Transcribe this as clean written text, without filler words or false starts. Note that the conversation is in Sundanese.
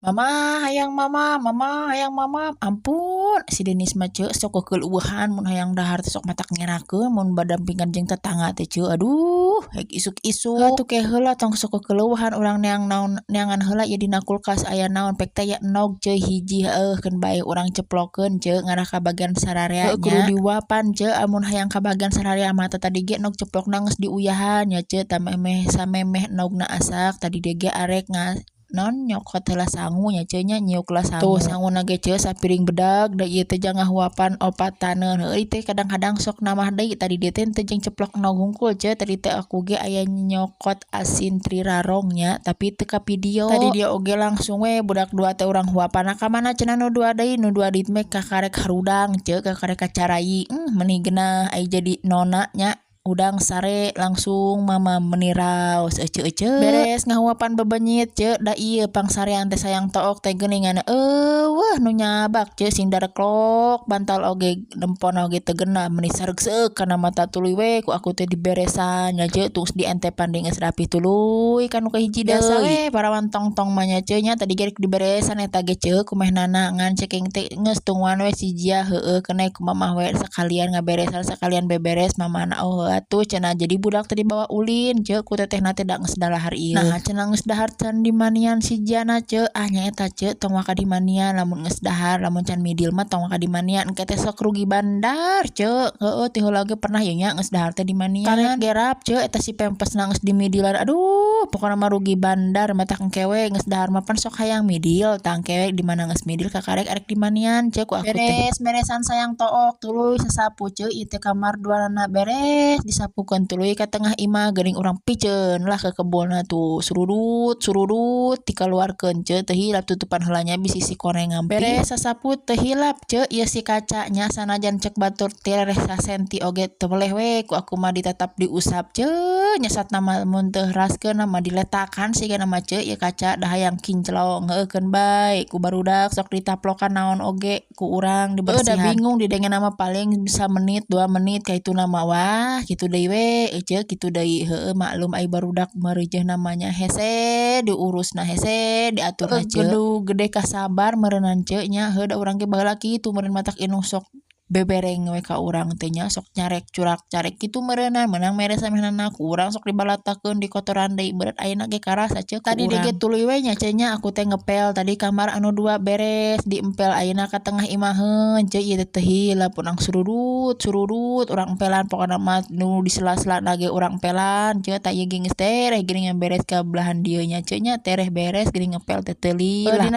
Mama hayang mama, mama hayang mama. Ampun, si Denis mah, ceu, sok keukeueuhan mun hayang dahar teh, sok matak ngerakeun mun badampingan jeung tetangga teh, ceu. Aduh, rek isuk-isuk. Atuh ke heula, tong sok keukeueuhan, urang neang naon, neangan heula ieu dina kulkas aya naon. Pek teh aya endog, ceu, hiji. Heueuh, keun bae urang ceplokeun, ceu, ngarah ka bagian sararea nya. Kudu diuapan, ceu, amun hayang ka bagian sararea mah. Tah, tadi ge endog ceplokna geus diuyahan nya, ceu. Tah, memeh samemeh endogna asak, tadi dieu ge arek naon, nyokot heula sangu nya, ceu nya, nyiuk heula sangu. Tuh, sanguna ge, ceu, sapiring bedag da ieu teh jang ngahuapan opat taneun. Heueuh teh kadang-kadang sok nambah deui. Tadi dieu teh teu jeung ceplok endog hungkul, ceu, tadi teh aku ge aya nyokot asin trirarong nya, tapi teu ka video. Tadi dia oge langsung we budak dua teh urang huapan. Ka mana cenah nu dua deui? Nu dua deui mah kakarek harudang, ceu, kakarek kacarai. Meuni geunah ai jadi nona nya, udang sare langsung mama, meuni raos ece ece. Beres ngahuapan bebenyit, ceu, da ieu pangsarean teh sayang took teh geuningan eueuh nu nyabak, ceu, sing dareklok bantal oge, nempona oge teu genah, meuni sareukseuk kana mata. Tuluy we ku aku teh diberesan nya, ceu, tos dientepan deui, geus rapi, tuluy ka nu kahiji deui. Biasa we parawan tong-tong mah nya, ceu nya. Tadi ge rek diberesan eta ge, ceu, kumehnana, ngan ceking teh geus tungguan we si Jia. Heueuh, keun ku mamah we sakalian ngaberesan, sakalian beberes mamana. Oh, atuh cenah, jadi budak teh dibawa ulin, ceu, ku tetehna teh, da geus dalahar ieu. Nah, cenah geus dahar can dimandian si Jiana, ceu. Ah, nya eta, ceu, tong waka dimandian lamun geus dahar. Lamun can midil mah tong waka dimandian, engke teh sok rugi bandar, ceu. Heueuh, ti heula ge pernah ieu nya, geus dahar teh dimandian, karek gerap, ceu, eta si pempesna geus dimidilan. Aduh, pokona mah rugi bandar. Matak engke we geus dahar mah pan sok hayang midil, tah engke we di mana geus midil kakarek arek dimandian, ceu, ku aku teh. Beres beresan sayang took, tuluy sasapu, ceu, ieu teh kamar duanana beres disapukeun, tuluy ka tengah imah geuning urang piceun lah ke kebulna tuh, surudut surudut dikaluarkeun, ceu. Teu hilap tutupan heula nya, bisi si koneng ngampi. Beres sasapu, teu hilap, ceu, ieu si kacanya, sanajan cek batur tereh sasenti oge teu weleh we ku aku mah, ditetap diusap, ceu. Nyesatna mah mun teu raskeun mah diletakan sigana mah, ceu, ieu kaca, da hayang kinclong. Heueuh, keun bae ku barudak sok ditaplokan naon oge ku urang dibersihan. Da bingung didengena mah, paling samenit 2 menit kaituna mah. Wah, kitu deui we, ece, kitu deui. Heueuh, maklum ai barudak meureujeuh namanya, hese diurusna, hese diaturna, ceu. Kudu gede kasabar meureunan, ceu, nya. Heueuh, da urang ge baheula kitu meureun, matak indung sok bebereng we ka urang teh nya, sok nyarek curak carek kitu meureunan, meunang mere samehnana ku urang sok dibalatakeun, dikotoran deui berat. Ayeuna ge karasa, ceu, ku urang. Tadi ge tuluy we nya, ceu nya, aku teh ngepel. Tadi kamar anu dua beres diempel, ayeuna ka tengah imaheun, ceu. Ieu teh teu hilap urang surudut surudut urang empelan, pokona mah nu di sela-sela ge urang empelan, ceu. Tah, ieu ge geus tereh geuning beres ka belahan dieu nya, ceu nya, tereh beres geuning ngepel teh teu lila.